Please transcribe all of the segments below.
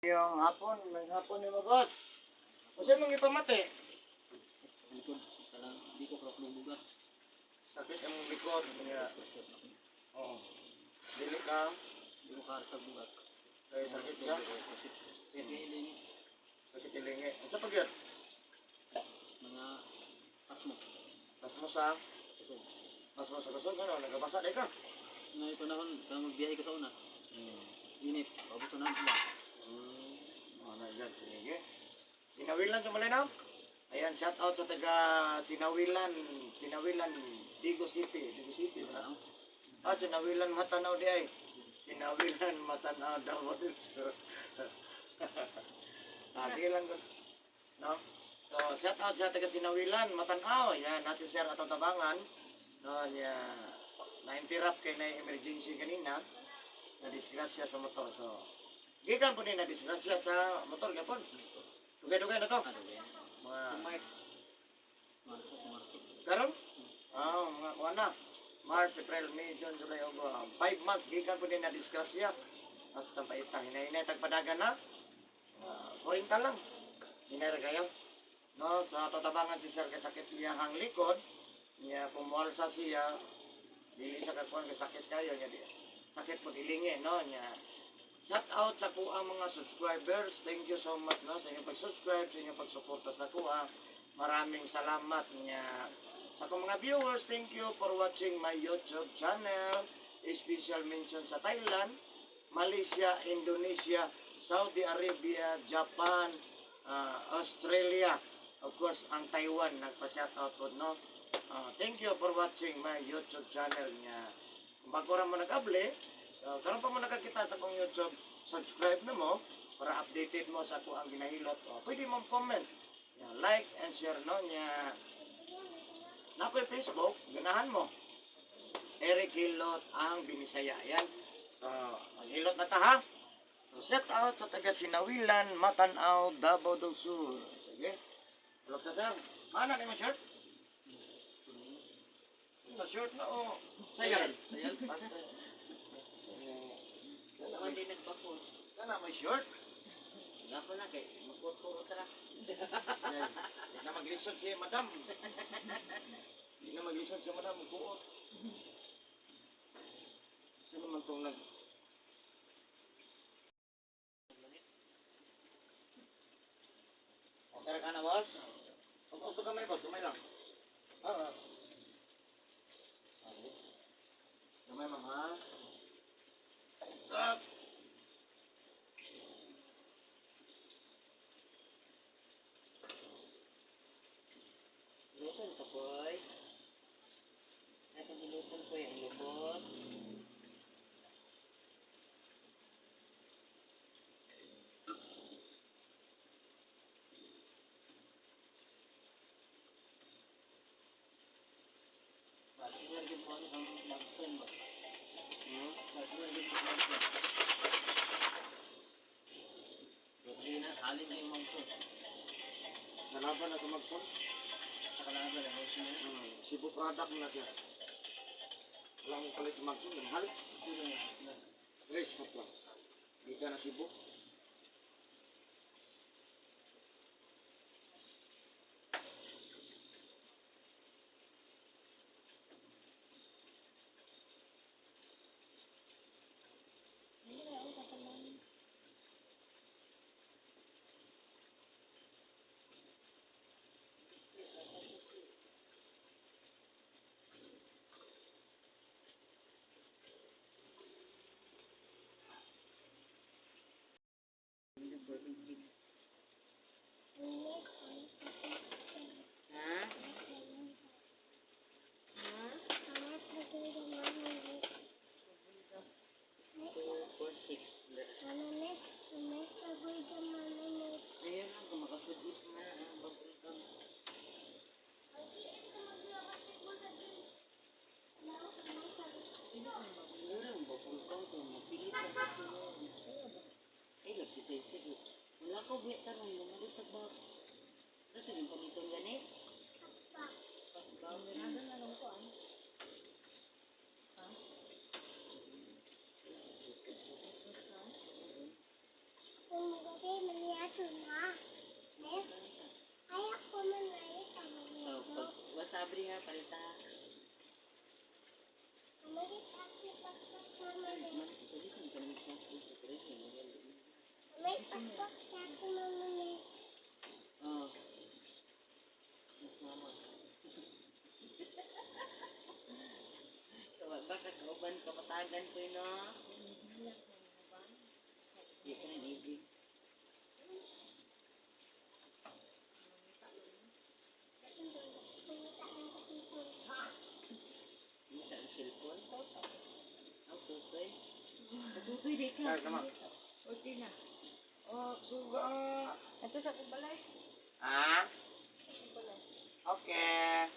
Yung hapon, may hapon ni mo, boss. Kasi mong ipamati. Likod, talang di ko krok bugat. Sakit ang likod niya. Oo. Dili ka, Di ko kara sa bugat. kaya sakit siya. Sakit iling Sakit ilingi. Ang sa pagyot? mga pasmo. Mas mo sa, Ito. mas mo sa kusog, ano, nagabasa di ka. Ngayon panahon, kang magbiyahe ka sa una. Init, paabot na lang. Ano yan, sige. Sinawilan sa Malinaw? Ayan, shout out sa taga Sinawilan, Sinawilan, Digo City, Digo City, ba? Ah, Sinawilan Matanaw di ay. Sinawilan Matanaw Davao del Sur. Ah, sige lang. No? So, shout out sa taga Sinawilan, Matanaw. Yan, nasi Sir atong tabangan. No, niya na-interrupt kay na emergency kanina. Na disgrasya sa motor. So, gikan po ni na disgrasya sa motor gyapon. Dugay-dugay na to. Ano ba yan? Mga March. Marso, Marso. karon? Ah, mga kuan na. March, April, May, June, July, August. 5 months gikan po ni na disgrasya. Hasta paita hinay-hinay tagpadagan na. 40 lang. Hinay ra kayo. No, sa tatabangan si sir kay sakit niya ang likod. Niya pumualsa siya. Dili siya kakuan kay sakit kayo niya di. Sakit po ilingi no niya. Shout out sa kuha mga subscribers. Thank you so much no sa inyong pag-subscribe, sa inyong pagsuporta sa kuha. Maraming salamat niya. Sa akong mga viewers, thank you for watching my YouTube channel. Special mention sa Thailand, Malaysia, Indonesia, Saudi Arabia, Japan, Australia. Of course, ang Taiwan nagpa-shout out po, no? Thank you for watching my YouTube channel niya. Kung bago ra mo nag-able, so, karon pa mo nakakita sa akong YouTube, subscribe na mo para updated mo sa ako ang ginahilot. O, pwede mong comment. Ya, like and share no niya. Na ako'y Facebook, ganahan mo. Eric Hilot ang Binisaya. Yan. So, maghilot na ta ha. So, set out sa taga Sinawilan, Matanaw, Davao del Sur. Sige. Tulog na sir. Mana ni mo shirt? Na shirt na o. Sayal. Sayal. Ako din nagpapos. Kana may shirt. Gapo na kay magkutuo ra. Yan. Di na maglisod si madam. Di na maglisod si madam. Kuot. Sino man tong nag... Okay ka na, boss? Uso kamay, boss. Kamay lang. Ah. Okay. Kamay, ma'am, ha? Up. Luton ka boy. Nasa niluton ko yung lubot. Partner din po ang Lagson ba? Hmm? Partner din po ang Lagson. Hindi na, halin na yung Magson. Nalaban na sa Magson. Sa kalaban na, house na. Cebu product na siya. Wala mong palit sa Magson. Mahal. Ito na, na. Tres na lang. Di ka na Cebu. Ha? 2, 4, 6. Ayun lang, kung makasudot na ang bagong kang. Mura ang bagong kang kung mapilit ka sa tulong. Ay, lagi sa isip. Wala ko buwi tarong, lumalit sa bak. Ito yung pamitong gani? Pakbang. So, pag wasabi nga, palita. Man, palitan ka naman sa akin. Palitan mo, wala. Oh. Mas mama. So, baka kauban kapatagan ko yun, no? Di ka na ibig. Isa ang cellphone. Ang tutoy. Tutoy, di ka. Kaya naman. Okay na. Oh, suga. Ito sa akong balay. Ah? Akong balay. Okay.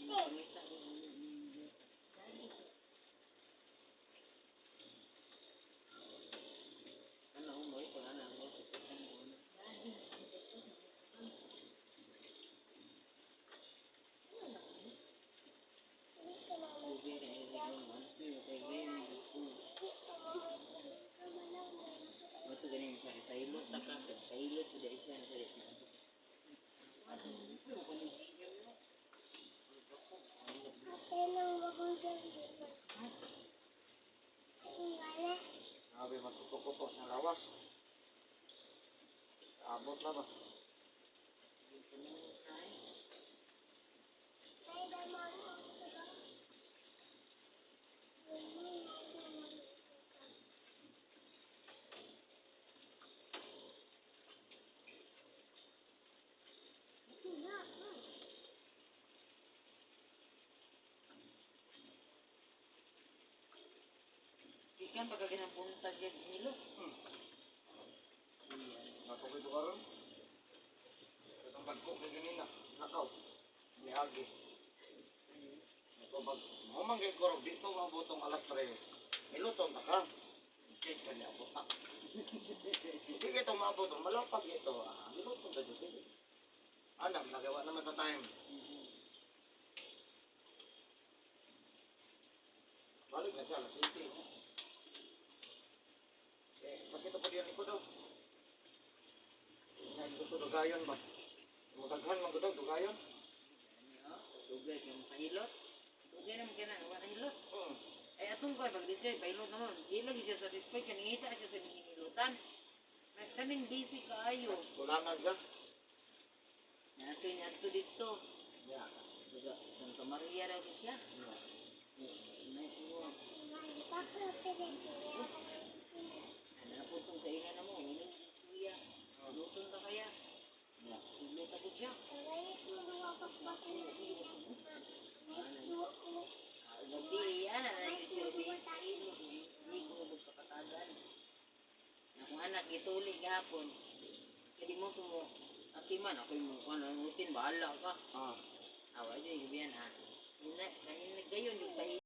Pangita ko yun. Ano mo ito ano mo ito mo. Ubi ra ay mo kay gay. Mo to ganin sa taylot ta ka taylot to dai siya sa dai. Sabi magkukukuto sa lawas. Abot na ba? Ikan pagka ginabuntag yan nilo. Nakakito ka ron. Itong bagko kay ganina. Nakaw. Niagi. Ito bag. Humang kay korog dito mabutong alas 3. Niluton ta ka. Okay, kanya buta. Hindi kayo mabutong. Malapas ito. Ah, niluton ta dyan. Sige. Anak, nagawa naman sa time. Balik na siya, alas 7. Eh, sakit pa diyan ko daw. Nga gusto dugayon ba? Mutaghan man gud dugayon. Dugay kay makahilot. Dugay naman kay na wa kahilot. Hmm. Ay atong ko pag disay pailot naman. Di lagi siya satisfied kay nangita siya sa hilutan. Kaning busy kaayo. Kulangan siya. Nato ni adto dito. Yeah. Duga Santa Maria ra gyud siya. Yeah. Nice mo. Ana po tong kainan na mo, inom kuya. Luton ka kaya. Yeah. Luto ko siya. Gabi, ana na gyud siya di. Di ko magkakatagan. Akong anak gituli gahapon. Kaya di mo ko mo atiman ako mo kuan ang utin bahala ka. Ah. Awa jud gabihan ha. Ina gayon yung pahi